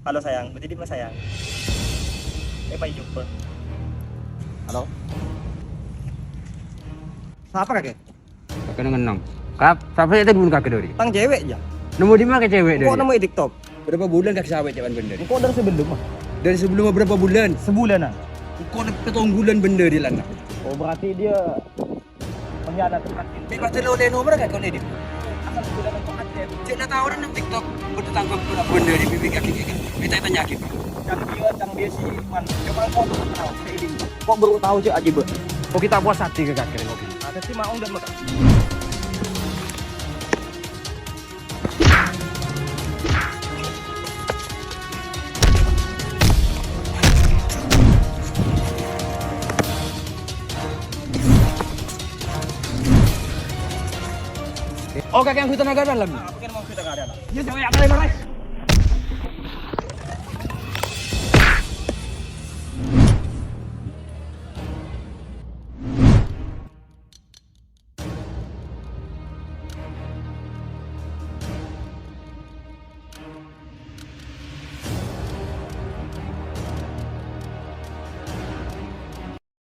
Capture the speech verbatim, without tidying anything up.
Halo sayang, bâdâ dimma sayang? Eh, mayu jumpa. Halo? Sapa kakè? Kakè neng-enneng. Kap, sapa sè tèdhun kakè dâri? Tang cewek, jâ. Nemu dimma kakè cewek dâri? Kok nemu di TikTok? Berapa bulan kakè sawet cewek bender? Kok dari sebelum, ah? Dari sebelum berapa bulan? Sebulanan. Kok nep petong bulan bender di lana? Oh, berarti dia pengkhianat. Bi' pajhât lo leno mereka kau ini. Asal sudah nonton aja. Cek na tahu orang nang TikTok. Bertetangga pula bender di bibir kaki kan. Minta tanya gitu. Yang dia, yang dia si Man. Coba kau tahu, saya ini. Kok baru tahu cek aja, Bang? Kok kita puas hati ke kakek kok gini? Ada sih mau dan mereka. Oke, yang kita nggak ada lagi. Apa kan mau kita nggak ada lah? Iya, saya apa lagi, Mas?